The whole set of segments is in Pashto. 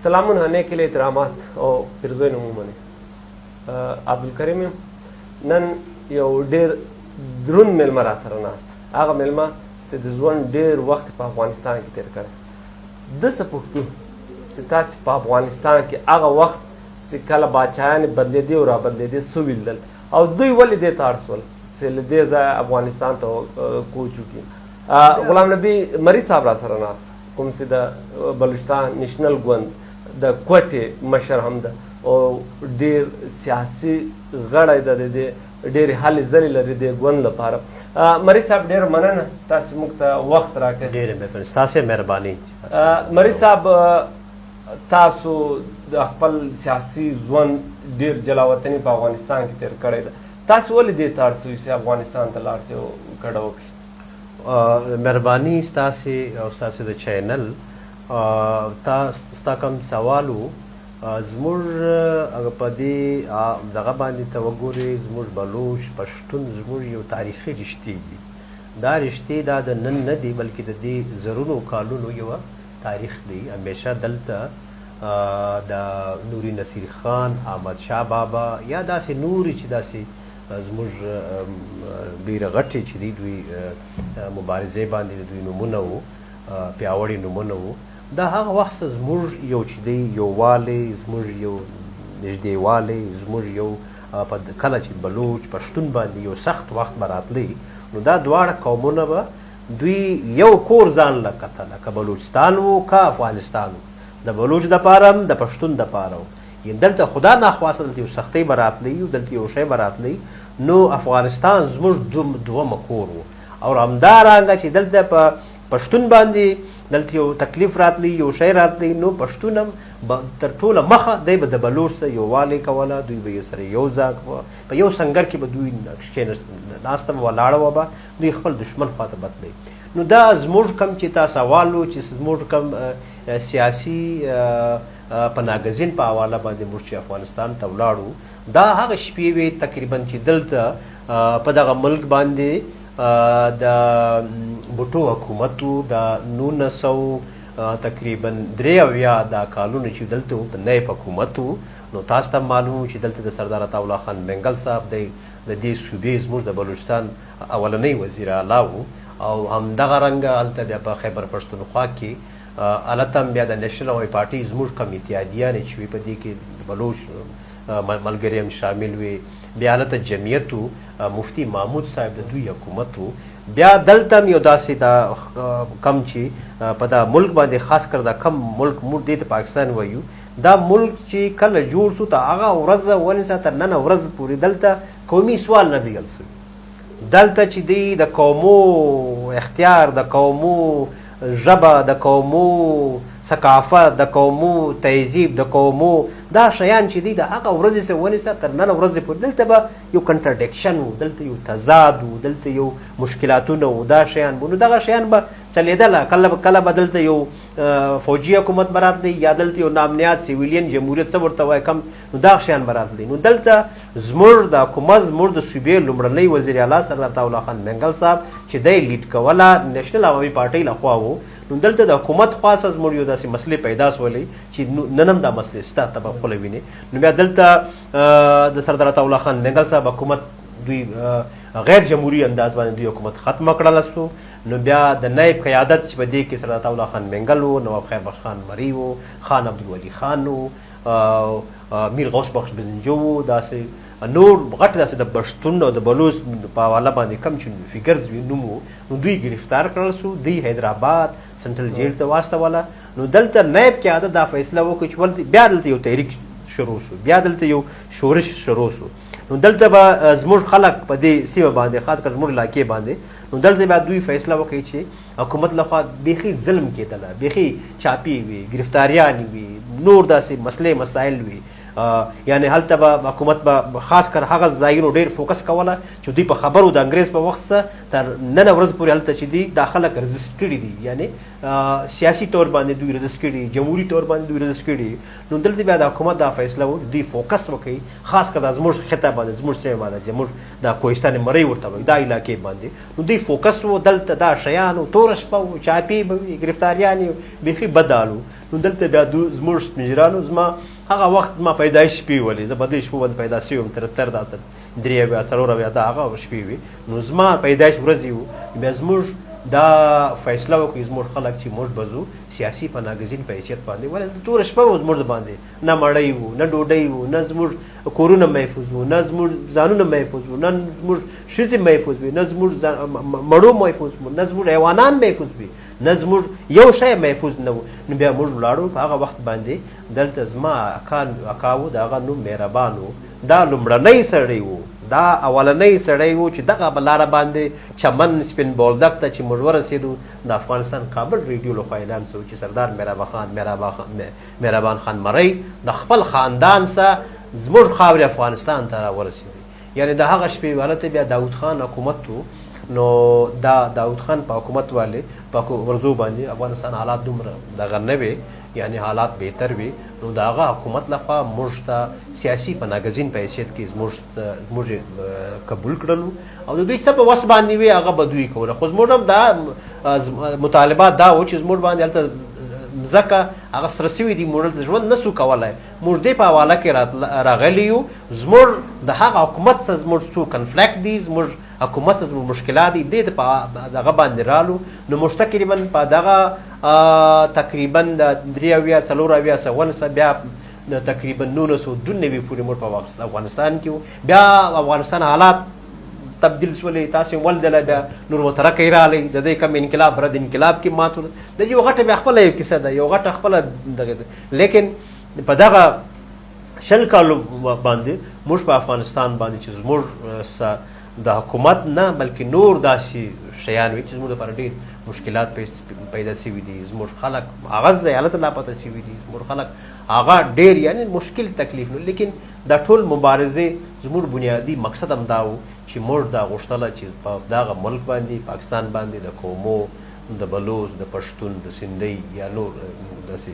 سلامونه، نیک احترامات او پیرزوینه مو ومنئ. عبدالکریم یم. نن یو ډیر دروند میلمه را سره ناست، هغه میلمه چې د ژوند ډیر وخت په افغانستان کې تیر کړی. ده څه پوښتو چې تاسې په افغانستان کې هغه وخت چې کله باچایانې بدلېدې او را بدلېدې څه ولیدل او دوی ولې دې ته اړ سول چې له دې ځایه افغانستان ته کوچ وکړي. غلام نبي مري صاحب را سره ناست، کوم چې د بلوچستان نېشنل ګوند د کوټې مشر هم ده او ډیر سیاسي غړی ده، د دې ډېرې هلې ځلې لري د ګوند لپاره. مري صاحب، ډېره مننه تاسې موږ ته وخت راکړئ. ډېره مهرباني، ستاسې مهرباني. مري صاحب، تاسو د خپل سیاسي ژوند ډېر جلاوطني په افغانستان کې تېر کړی ده. تاسو ولې دې ته اړ سوي چې افغانستان ته لاړ شئ او کډه وکړئ؟ مهرباني ستاسې او ستاسې د چینل. تا ستا کوم سوال و، زموږ هغه په دې دغه باندې ته وګورې، زموږ بلوچ پښتون زموږ یو تاریخي رشتې دي. دا رشتې دا د نن نه دي، بلکې د دې زرونو کالونو یوه تاریخ دی. همیشه دلته د نوري نصیر خان، احمد شاه بابا یا داسې نورې چې داسې زموږ ډېره غټې چې دی دوی مبارزې باندې د دوی نومونه وو، پیاوړي نومونه وو. دا هغه وخت زموږ یو چې دی یووالی، زموږ یو نږدېوالی، زموږ یو په کله چې بلوچ پښتون باندې یو سخت وخت به راتلی، نو دا دواړه قومونه به دوی یو کور ځان له کتله، که بلوچستان وو که افغانستان وو، د بلوچ دپاره هم د پښتون دپاره وو. یعنې دلته خدا ناخواسته دلته یو سختۍ به راتلی، دلته یو شی به راتلی، نو افغانستان زموږ دومه کور وو. او همدارنګه چې دلته په پښتون باندې دلته یو تکلیف راتلی، یو شی راتلی، نو پښتون هم تر ټوله مخه دی به د بلوچ سره یووالی کوله. دوی به یې سره یو ځای په یو سنګر کې به دوی کښېناسته به ولاړه وه به دوی خپل دښمن خواته به تللی. نو دا زموږ کم چې تا سوال و چې زموږ کم سیاسي پناهګزین په حواله باندې موږ چې افغانستان ته ولاړو، دا هغه شپې وې تقریبا چې دلته په دغه ملک باندې د بوټو حکومت و. د 1900 تقریبا 73 دا کالونه چې دلته د نیپ حکومت و، نو تاسو ته معلوم چې دلته د سردار عطاالله خان منګل صاحب دی د دې صوبې زموږ د بلوچستان اولنی وزیر اعلی و. او همدغه رنګه هلته بیا په خیبر پښتونخوا کې هلته هم بیا د نېشنل عوامي پارټي زموږ کوم اتحادیانې چې وي، په دې کې بلوچ ملګري هم شامل وي. بیا هلته جمعیت و، مفتي محمود صاحب د دوی حکومت و. بیا دلته هم یو داسې دا کم چې په دا ملک باندې، خاص کر دا کم ملک موږ دې ته پاکستان وایو، دا ملک چې کله جوړ سو ته هغه ورځ ونیسه تر ننه ورځ پورې دلته قومي سوال نه دی حل سوی. دلته چې دی د قومو اختیار، د قومو ژبه، د قومو ثقافت، د قومو تهذیب، د قومو دا شیان چې دی د هغه ورځې څخه ونیسه تر ننه ورځې پورې دلته به یو contradiction و، دلته یو تضاد و، دلته یو مشکلاتونه و، دا شیان وو. نو دغه شیان به چلېدله. کله به کله به دلته یو فوجي حکومت به راتلی یا دلته یو نامنیات civilian جمهوریت څه ورته وایي کم، نو دا شیان به راتلی. نو دلته زموږ د حکومت، زموږ د صوبې لومړنی وزیر اعلی سردار عطاالله خان منګل صاحب چې دی lead کوله نېشنل عوامي پارټۍ له خوا و، نو دلته د حکومت خوا څخه زموږ یو داسې مسلې پیدا سولې چې نن هم دا مسلې شته، ته به خپله وینې. نو بیا دلته د سردار عطاالله خان منګل صاحب حکومت دوی غیر جمهوري انداز باندې دوی حکومت ختمه کړل سو. نو بیا د نیپ قیادت چې په دې کې سردار عطاالله خان منګل و، نواب خیر بخش خان مري و، خان عبدالولي خان و، میر غوث بخش بزنجو و، داسې نور غټ داسې د پښتون او د بلوچ په حواله باندې کم چې figures وي نوم وو، نو دوی ګرفتار کړل سو، دوی حیدرآباد سنټرل جیل ته واستوله. نو دلته نیپ قیادت دا فیصله وکړه چې ول بیا دلته یو تحریک شروع سو، بیا دلته یو شورش شروع سو. نو دلته به زموږ خلک په دې سیمه باندې، خاص کر زموږ علاقې باندې، نو دلته بیا دوی فیصله وکړي چې حکومت لخوا بیخي ظلم کېدله، بیخي چاپی وي، ګرفتاریانې وي، نور داسې مسلې مسایل وي. یعنی هلته به حکومت به خاص کر هغه ځایونو ډېر focus کوله چې دوی په خبرو د انګرېز په وخت څه تر نن ورځ پورې هلته چې دي دا خلک resist کړي دي، یعنی سیاسي طور باندې دوی resist کړي، جمهوري طور باندې دوی resist کړي. نو دلته بیا د حکومت دا فیصله و دوی focus وکړي، خاص کر دا زموږ خطه باندې، زموږ سیمه باندې، زموږ د کوهستان مرۍ ورته وایي دا علاقې باندې. نو دوی focus و دلته دا شیان و، توره شپه و، چاپې به وي، ګرفتاریانې بیخي بد حال و. نو دلته بیا زموږ مشرانو، زما هغه وخت زما پیدایش شپې ولې، زه په دې شپو باندې پیدا شوی وم، تر دا تر 73 74 دا هغه شپې وې. نو زما پیدایش ورځې وو. بیا زموږ دا فیصله وکړي زموږ خلک چې موږ به ځو سیاسي پناهګزین په حیثیت باندې، ولې توره شپه وو زموږ باندې، نه مړۍ وو، نه ډوډۍ وو، نه زموږ کورونه محفوظ وو، نه زموږ ځانونه محفوظ وو، نه زموږ ښځې محفوظ وي، نه زموږ مړو محفوظ وو، نه زموږ حیوانان محفوظ وي، نه زموږ یو شی محفوظ نه وو. نو بیا موږ ولاړو په هغه وخت باندې. دلته زما اکا و، د هغه نوم مهربان و، دا لومړنی سړی و، دا اولنی سړی و چې دغه په لاره باندې چمن سپین بولدک ته چې موږ ورسېدو، د افغانستان کابل ریډیو لخوا اعلان سو چې سردار مهربان خان مرۍ د خپل خاندان سره زموږ خاورې افغانستان ته راورسېدی. یعنی د هغه شپې هلته بیا داود خان حکومت و. نو دا داود خان په حکومت والے په ورځو باندې افغانستان حالات دومره دغه نه وي، یعنی حالات بهتر وي. نو د هغه حکومت لخوا موږ ته سیاسي پناهګزین په حیثیت کې زموږ قبول کړلو او د دوی څه په وس باندې وي هغه به دوی کوله. خو زموږ هم دا مطالبات دا و چې زموږ باندې هلته مځکه هغه سره سوي دي، موږ هلته ژوند نه سو کولی، موږ دې په حواله کې راغلي یو، زموږ د هغه حکومت سره زموږ څو conflict دي، زموږ حکومت سره زموږ مشکلات دي، دې ته په دغه باندې رالو. نو موږ تقریبا په دغه تقریبا د 73 74 سون سره بیا تقریبا 1992 پورې موږ په افغانستان کې وو. بیا افغانستان حالات تبدیل سولې، تاسې هم ولیدله، بیا نور مترقي راغلی، د دې کوم انقلاب رد انقلاب کې مات ول. د یو غټه بیا خپله یو کیسه ده، یو غټه خپله دغه ده. لیکن په دغه 20 کالو باندې موږ په افغانستان باندې چې زموږ د حکومت نه بلکې نور داسې شیان وي چې زموږ لپاره ډېر مشکلات پیدا سوي دي، زموږ خلک هغه ځای هلته لاپته سوي دي، زموږ خلک هغه ډېر یعنی مشکل تکلیف نو. لیکن دا ټول مبارزې زموږ بنیادي مقصد هم دا و چې موږ دا غوښتله چې په دغه ملک باندې پاکستان باندې د قومو، د بلوڅ، د پښتون، د سندۍ یا نور داسې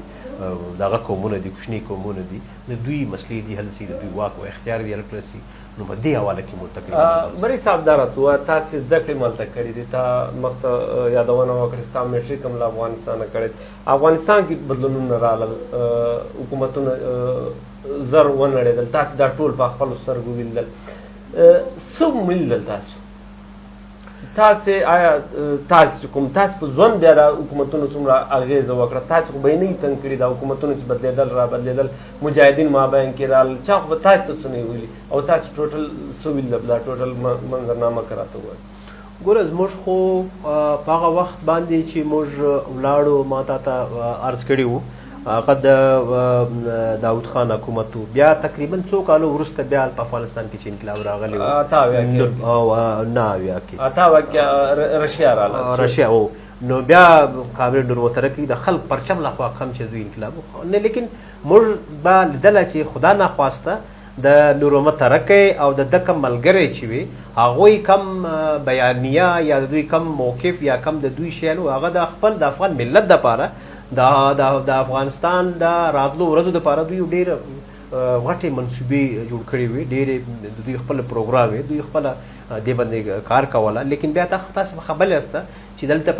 دغه قومونه دي، کوچني قومونه دي، د دوی مسلې دي حل سي، د دوی واک او اختیار دي حل کړل سي. نو په دې حواله کې موږ تقریباً مري صاحب دا راته ووایه، تاسې زده کړې مالته کړې دي، تا مخته یادونه وکړه، ستا میټریک هم له افغانستانه کړی، افغانستان کې بدلونونه راغلل، حکومتونه زر ونړېدل، تاسې دا ټول په خپلو سترګو ولیدل، څه مو ولیدل تاسو؟ تاسې آیا تاسې چې کوم تاسې په ژوند بیا دا حکومتونو څومره اغېزه وکړه؟ تاسې خو به یې نه وي تنګ کړي دا حکومتونه چې بدلېدل را بدلېدل، مجاهدین مابین کې راغلل، چا خو به تاسې ته څه نه ویلي او تاسې total څه ولیدل؟ دا total منظرنامه که راته ووایې. ګوره زموږ خو په هغه وخت باندې چې موږ ولاړو، ما تا ته عرض کړي وو، هغه د داود خان حکومت و. بیا تقریبا څو کالو وروسته بیا په افغانستان کې چې انقلاب راغلی و، 78 کې. نه اویا کې. 78 کې رشیا راغله. رشیا و. نو بیا کامرېډ نور مترقي د خلق پرچم لخوا کم چې دوی انقلاب و. نه، لیکن موږ به لیدله چې خدا ناخواسته د نور محمد ترقي او د ده کوم ملګری چې وي، هغوی کم بیانیه یا د دوی کم موقف یا کم د دوی شیان و، هغه د خپل د افغان ملت دپاره د افغانستان د راتلو ورځو دپاره دوی ډېر غټې منصوبې جوړ کړې وې، ډېرې د دوی خپل پروګرام وې، دوی خپله دې باندې کار کوله. لیکن بیا تاسو خبر یاست چې دلته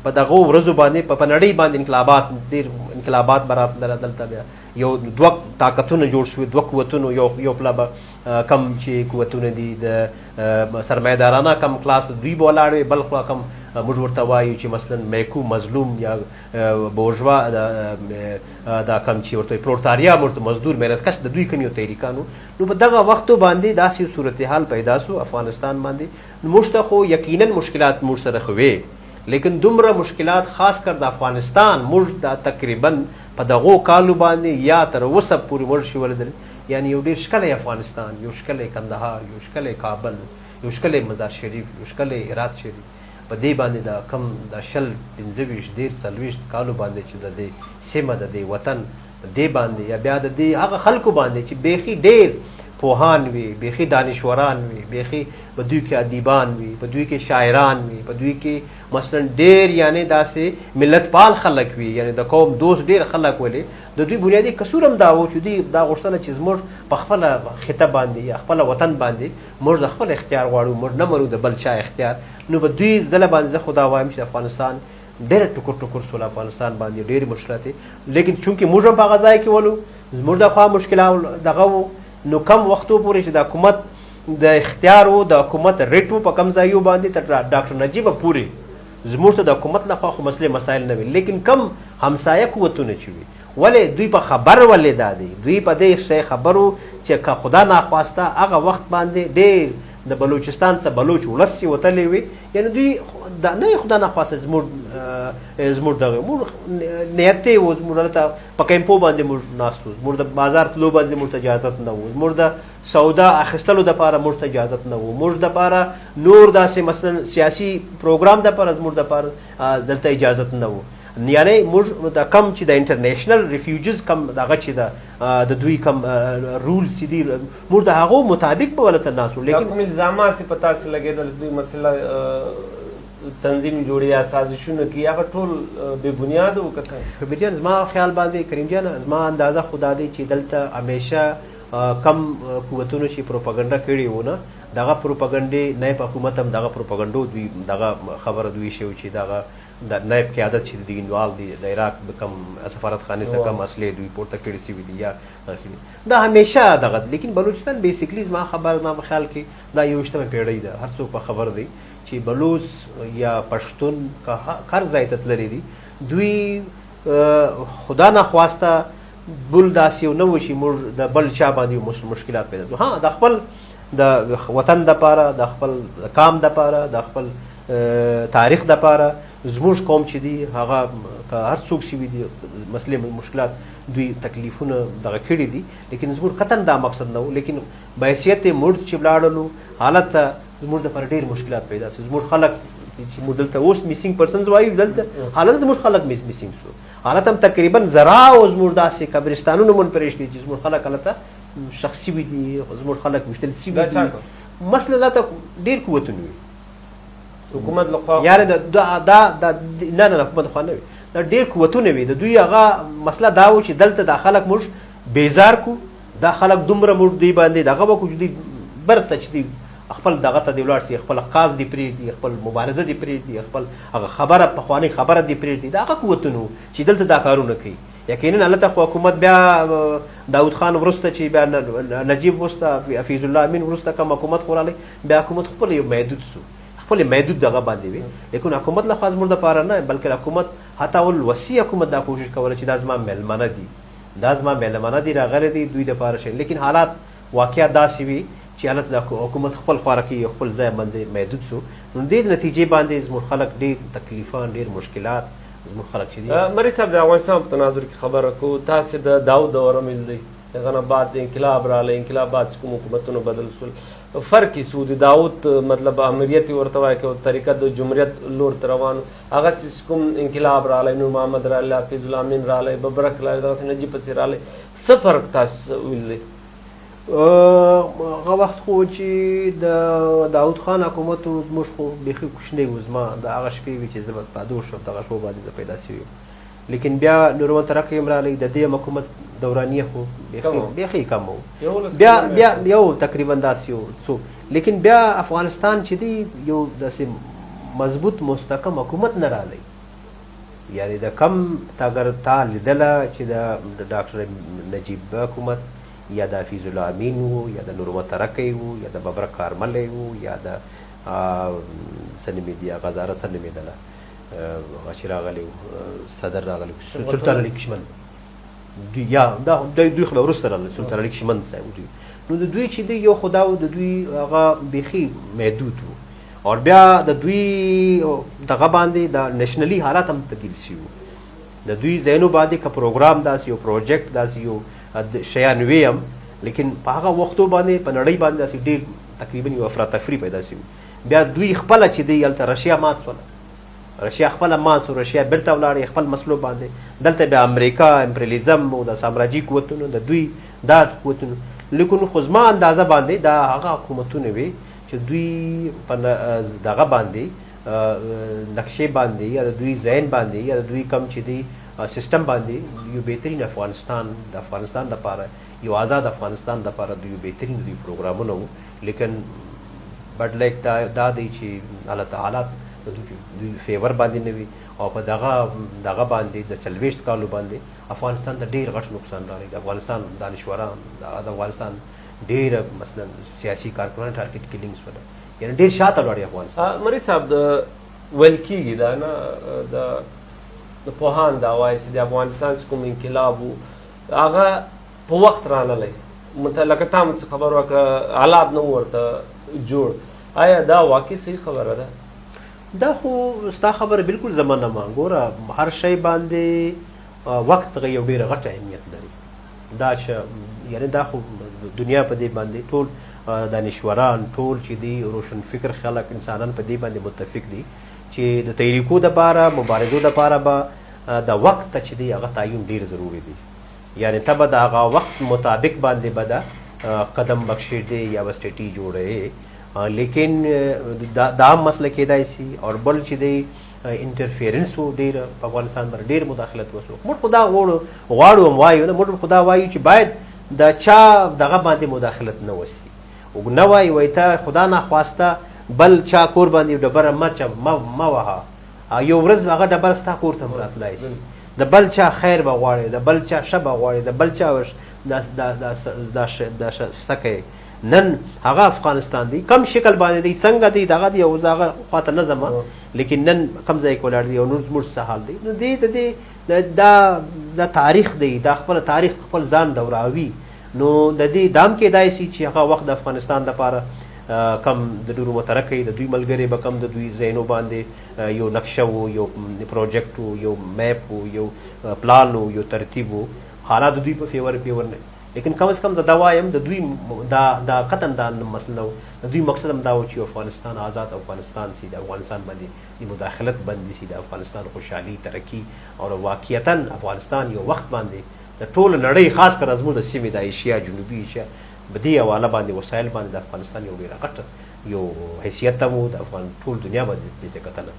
په دغو ورځو باندې په نړۍ باندې انقلابات، ډېر انقلابات به راتلل. دلته بیا یو دوه طاقتونه جوړ شوي، دوه قوتونو، یو پلا به کم چې قوتونه دي د سرمایهدارانه کم کلاس دوی به ولاړ وي، بل خوا کم موږ ورته وایو چې مثلا میکو مظلوم یا بورژوا دا کم چې ورته پرولتاریا ورته مزدور محنت کش د دوی کم یو تحریکانو. نو په دغه وختو باندې داسې یو صورتحال پیدا سو افغانستان باندې. نو موږ ته خو یقینا مشکلات موږ سره خو وې، لیکن دومره مشکلات خاص کر د افغانستان موږ دا تقریبا په دغو کالو باندې یا تر اوسه پورې موږ شي ولیدل. یعنی یو ډېر ښکلی افغانستان، یو ښکلی کندهار، یو ښکلی کابل، یو ښکلی مزار شریف، یو ښکلی هرات شریف، په دې باندې دا کم د 20 25 30 40 کالو باندې چې د دې سیمه د دې وطن په دې باندې یا بیا د دې هغه خلکو باندې چې بیخي ډېر پوهان وي، بیخي دانشوران وي، بیخي په دوی کې ادیبان وي، په دوی کې شاعران وي، په دوی کې مثلا ډېر یعنې داسې ملتپال خلک وي، یعنې د قوم دوست ډېر خلک ولې د دوی بنیادي قصور هم دا و چې دوی دا غوښتنه چې زموږ په خپله خطه باندې یا خپله وطن باندې موږ د خپل اختیار غواړو، موږ نه منو د بل چا اختیار. نو په دوی ځله باندې زه خو دا وایم چې افغانستان ډېر ټکر ټکر سول، افغانستان باندې ډېر مشکلات، لیکن چونکې موږ هم په هغه ځای کې ولو، زموږ د خوا مشکلات دغه وو، نو کم وختو پورې چې د حکومت د اختیار وو، د حکومت ریټ وو په کم ځایو باندې تر ډاکټر نجیبه پورې زموږ ته د حکومت لخوا خو مسلې مسایل نه وي، لیکن کم همسایه قوتونه چې وي ولې دوی په خبر ولې دا دی، دوی په دې شی خبر وو چې که خدا ناخواسته هغه وخت باندې ډېر د بلوچستان څخه بلوچ ولس چې وتلی وي، یعنې دوی دا نه خدا ناخواسته زموږ زموږ دغه موږ نیت دی و، زموږ هلته په کیمپو باندې موږ ناست وو، زموږ د بازار تلو باندې موږ ته اجازت نه وو، زموږ د سودا اخیستلو دپاره موږ ته اجازت نه وو، موږ دپاره نور داسې مثلا سیاسي پروګرام دپاره زموږ دپاره دلته اجازت نه وو. یعنې موږ د کم چې د انټرنیشنل ریفیوجیز کم دغه چې د دوی کم رولز چې دي موږ د هغو مطابق به ولته ناست وو. لیکن کوم الزامات چې په تاسو لګېدل دوی مسله تنظیم جوړي یا سازشونه کوي، هغه ټول بې بنیاده وو که څنګه؟ کبیر جان زما خیال باندې، کریم جان زما اندازه خو دا دی چې دلته همیشه کم قوتونو چې پروپاګنډه کړې وو نه، دغه پروپاګنډې نایب حکومت هم دغه پروپاګنډو دوی دغه خبره دوی شوی چې دغه د نایب قیادت چې د انوال دی د عراق د کم سفارت خانې څخه کم اصلې دوی پورته کړې سوي دي یا دا همیشه دغه. لیکن بلوچستان بیسیکلی زما خبر زما په خیال کې دا 21مه پیړۍ ده، هر څوک په خبر دی چې بلوچ یا پښتون که هر ځای ته تللی دي دوی خدا نخواسته بل داسې یو نه و چې موږ د بل چا باندې مشکلات پیدا شو. ها د خپل د وطن دپاره، د خپل قام دپاره، د خپل تاریخ دپاره زموږ قوم چې دی هغه که هر څوک سوي دي مسلې مشکلات دوی تکلیفونه دغه کړي دي، لیکن زموږ قطعاً دا مقصد نه و. لیکن بحیثیت موږ چې ولاړلو حالت ته زموږ دپاره ډېر مشکلات پیدا سو. زموږ خلک چې موږ دلته اوس میسینګ پرسنز وایو، دلته حالت زموږ خلک میسینګ سو، حالت هم تقریباً زرا او زموږ داسې قبرستانونه مونږ پرېښتي چې زموږ خلک هلته ښخ سوي دي، زموږ خلک ویشتل سوي دا دي. چا کړ؟ مثلاً دلته ډېر قوتونه وي حکومت لخوا، یعنې دا دا نه نه حکومت لخوا نه وي، دا ډېر قوتونه وي. د دوی هغه مسله دا و چې دلته دا خلک موږ بیزار کړو، دا خلک دومره موږ دوی باندې دغه وکړو چې دوی برته چې دوی خپل دغه ته دې ولاړ سي، خپل کاز دې پرېږدي، خپل مبارزه دې پرېږدي، خپل هغه خبره پخوانۍ خبره دې پرېږدي. دا هغه قوتونه وو چې دلته دا کارونه کوي. یقیناً هلته خو حکومت بیا داود خان وروسته چې بیا نجیب وروسته حفیظ الله امین وروسته کوم حکومت خو راغلی، بیا حکومت خپل یو محدود سو، خپل محدود دغه باندې وي. لیکن حکومت لخوا زموږ دپاره نه، بلکې حکومت حتی ول وصي حکومت دا کوشش کوله چې دا زما مېلمانه دي، دا زما مېلمانه دي راغلي دي دوی دپاره شي. لیکن حالات واقعیا داسې وي چې هلته د حکومت خپل خوارکي او خپل ځای باندې محدود سو. نو دې نتیجې باندې زموږ خلک ډېر تکلیفان، ډېر مشکلات زموږ خلک چې دي. مري صاحب، د افغانستان په تناظر کې خبره کوو، تاسې د داود دوره مې لیدئ، هغه نه بعد انقلاب راغلی، انقلاب بعد چې کوم حکومتونه بدل سول، فرق یې څه و؟ د داود مطلب امریت یې ورته وایي که طریقه د جمهوریت لور ته روان و، هغسې چې کوم انقلاب راغلی، نور محمد راغلی، حفیظ الله امین راغلی، ببرک راغلی، دغسې نجیب پسې راغلی، څه فرق تاسو ولیدئ؟ هغه وخت خو چې د داود خان حکومت و، زموږ خو بیخي کوچنی و، زما د هغه شپې وې چې زه به پادو شوم، دغه شپو باندې زه پیدا سوی وم. لیکن بیا نورمن ترقي هم راغلی، د دې حکومت دورانیه خو بیخي کم و، بیا یو تقریباً داسې یو څو. لیکن بیا افغانستان چې دی یو داسې مضبوط مستحکم حکومت نه راغلی، یعنې د کم اگر تا لیدله چې د ډاکټر نجیب حکومت یا د حفیظ الله امین و، یا د نورمن ترقي و، یا د ببرک کارملی و، یا د څه نومېدي هغه هزاره څه نومېدله هغه چې راغلی و، صدر راغلی و، سلطان علي کشمند، دوی یا دا دوی خو به وروسته راغلل، سلطان علي کشمند صاحب دوی. نو د دوی چې دی یو خو دا و، د دوی هغه بیخي محدود و، او بیا د دوی دغه باندې د نشنلي حالات هم تبدیل سوي وو. د دوی ذهنو باندې که پروګرام داسې یو پروجیکټ داسې یو شیان وي هم، لیکن په هغه وختو باندې په نړۍ باندې داسې ډېر تقریباً یو افراتفري پیدا سوي. بیا دوی خپله چې دی هلته رشیا مات سوله، رشیا خپله مات سو، رشیا بېرته ولاړې خپل مسلو باندې. دلته بیا امریکا امپریالیزم او د سامراجي قوتونو د دوی دا قوتونو. لیکن خو زما اندازه باندې دا هغه حکومتونه وي چې دوی په دغه باندې نقشې باندې یا د دوی ذهن باندې یا د دوی کم چې دی سیستم باندې یو بهترین افغانستان، د افغانستان لپاره یو آزاد افغانستان لپاره دوی یو بهترین دوی پروګرامونه وو. لیکن بډ لایک دا دی چې الله تعالی د دوی فیور باندې نه وي او په دغه دغه باندې د 40 کالو باندې افغانستان ته ډیر غټ نقصان راغی. د افغانستان دانشوران، د افغانستان ډیر مثلا سیاسي کارکنان target killing سول، یعنی ډیر شاته لاړ افغانستان. مري صاحب، د ویل کېږي دا نه د پوهان دا وایي چې د افغانستان کوم انقلاب وو هغه په وخت رانلی، لکه تا مې څه خبر وکړه حالات نه ورته جوړ، آیا دا واقعي صحیح خبره ده؟ دا خو ستا خبره بالکل زما نه ما ګوره، هر شی باندې وخت یو ډېر غټ اهمیت لري. دا چې یعنی دا خو دنیا په دې باندې ټول دانشوران، ټول چې دي روشن فکر خلک انسانان په دې باندې متفق دي چې د تحریکو دپاره مبارزو دپاره به د وخت ته چې دی هغه تعین ډېر ضروري دی. یعنی ته به د هغه وخت مطابق باندې به د قدم بخشې دی یا به سټیټي جوړې، لیکن دا هم مسله کېدای سي. او بل چې دی interference وو ډېر په افغانستان باندې ډېر مداخلت وسو. موږ خو دا غواړو هم وایو نه، موږ خو دا وایو چې باید د چا دغه باندې مداخلت نه وسي، او نه وایي وایي ته خدا ناخواسته بل چا کور باندې ډبره مه وهه، یو ورځ به هغه ډبره ستا کور ته هم راتلای سي. د بل چا خیر به غواړې، د بل چا ښه به غواړې، د بل چا دا څه کوې. نن هغه افغانستان دی کم شکل باندې دی څنګه دی دغه دی، او زه هغه خواته نه ځم، لیکن نن کم ځای کې ولاړ دی او نور زموږ څه حال دی. نو دې د دې دا دا تاریخ دی، دا خپل تاریخ خپل ځان دوراوي. نو د دې دام کېدای سي چې هغه وخت د افغانستان دپاره کم د ډېرو مترقي د دوی ملګري به کم د دوی ذهنو باندې یو نقشه وو، یو project وو، یو map وو، یو پلان وو، یو ترتیب وو، حالات د دوی په فیور نه. لیکن کم از کم زه دا وایم د دوی دا دا قطعاً دا مسله نه وو، د دوی مقصد هم دا و چې افغانستان آزاد افغانستان سي، د افغانستان باندې د مداخلت بند سي، د افغانستان خوشحالي ترقي او واقعیتاً افغانستان یو وخت باندې د ټوله نړۍ خاص کر زموږ د سیمې د ایشیا جنوبي ایشیا په دې حواله باندې وسایل باندې د افغانستان یو ډېره غټه یو حیثیت هم و، د افغان ټول دنیا باندې دې ته کتنه.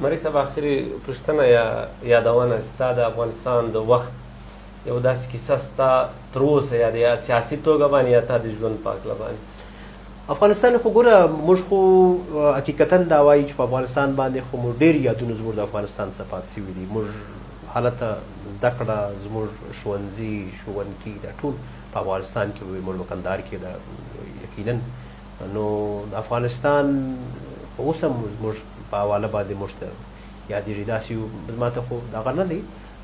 مري صاحب، آخري پوښتنه یا یادونه ستا د افغانستان د وخت یو داسې کیسه ستا تر اوسه یا د سیاسي توګه باندې یا تا د ژوند په هکله باندې؟ افغانستان خو ګوره موږ خو حقیقتاً دا وایو چې په افغانستان باندې خو موږ ډېر یادونه زموږ د افغانستان څخه پاتې سوي دي. موږ هلته زده کړه، زموږ ښوونځي ښوونکي دا ټول په افغانستان کې وي، موږ په کندهار کې دا یقیناً. نو د افغانستان اوس هم زموږ په حواله باندې موږ ته یادېږي. داسې یو زما ته خو دغه نه دی،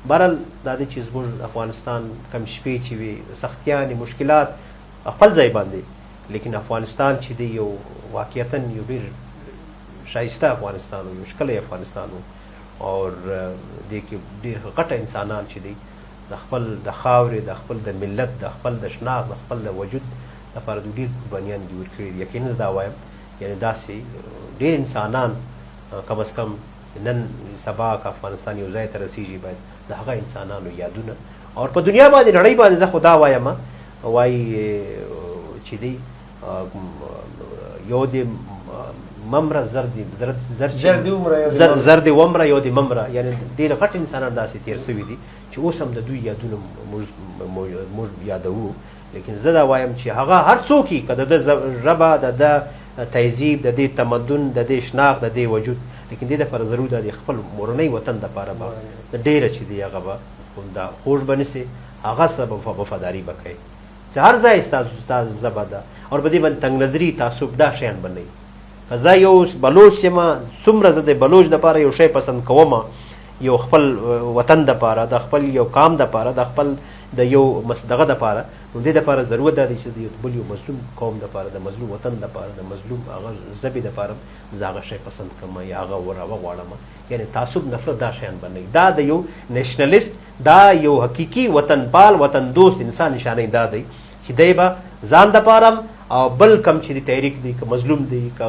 بهرحال دا دی چې زموږ افغانستان کم شپې چې وي، سختیانې مشکلات خپل ځای باندې، لیکن افغانستان چې دی یو واقعیتاً یو ډېر ښایسته افغانستان و، یو ښکلی افغانستان و، او دې کې ډېر غټه انسانان چې دی د خپل د خاورې، د خپل د ملت، د خپل د شناخت، د خپل د وجود لپاره دوی ډېر قربانیان دي ورکړي دي. یقیناً زه دا وایم یعنی داسې ډېر انسانان کم از کم نن سبا که افغانستان یو ځای ته رسېږي باید د هغه انسانانو یادونه او په دنیا باندې نړۍ باندې زه خو دا وایم وایي چې دی یو دی ممره زر دی زر زر زر زر دی ومره یو دی ممره، یعنی ډېر غټ انسانان داسې تېر سوي دي چې اوس هم د دوی یادونه موږ یادوو. لیکن زه دا وایم چې هغه هر څوک یې که د ده ژبه، د ده تهذیب، د دې تمدن، د دې شناخت، د دې وجود، لیکن دې دپاره ضرور ده د خپل مورنۍ وطن دپاره به ډېره چې دی هغه به دا خوږ به نیسي، هغه څه به وفاداري به کوي چې هر ځای ستا ژبه ده او په دې باندې تنګ نظري تعصب دا شیان به نه وي. که زه یو بلوچ یم، څومره زه د بلوچ دپاره یو شی پسند کوم، یو خپل وطن دپاره، د خپل یو قام دپاره، د خپل د یو دغه دپاره، نو دې دپاره ضرورت دا دی چې د یو بل یو مظلوم قوم دپاره، د مظلوم وطن دپاره، د مظلوم هغه ژبې دپاره زه هغه شی پسند کړم یا هغه وغواړم. یعنی تعصب نفرت دا شیان به نه وي. دا د یو nationalist، دا یو حقیقي وطنپال وطن دوست انسان نشانه دا دی چې دی به ځان دپاره هم او بل کم چې دی تحریک دی، که مظلوم دی، که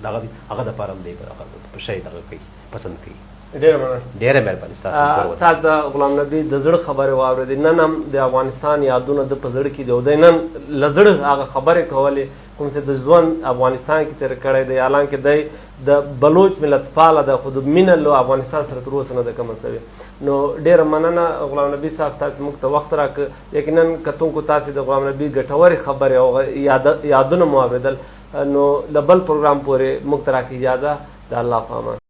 دغه دی، هغه دپاره هم دی به هغه شی دغه کوي، پسند کوي. ډېره مننه. ډېره مهرباني ستاسو کور ودان. تا د غلام نبي د زړه خبرې واورېدې. نن هم د افغانستان یادونه د په زړه کې دي او دی نن له زړه هغه خبرې کولې کوم چې د ژوند افغانستان کې تېر کړی دی. حالانکه دی د بلوچ ملتپاله ده، خو د مینه له افغانستان سره تر اوسه نه ده کمه شوې. نو ډېره مننه غلام نبي صاحب، تاسې موږ ته وخت راکړ. یقینا کتونکو تاسې د غلام نبي ګټورې خبرې او یادونه مو اورېدل. نو له بل پروګرام پورې موږ ته راکړئ اجازه. د الله په امان.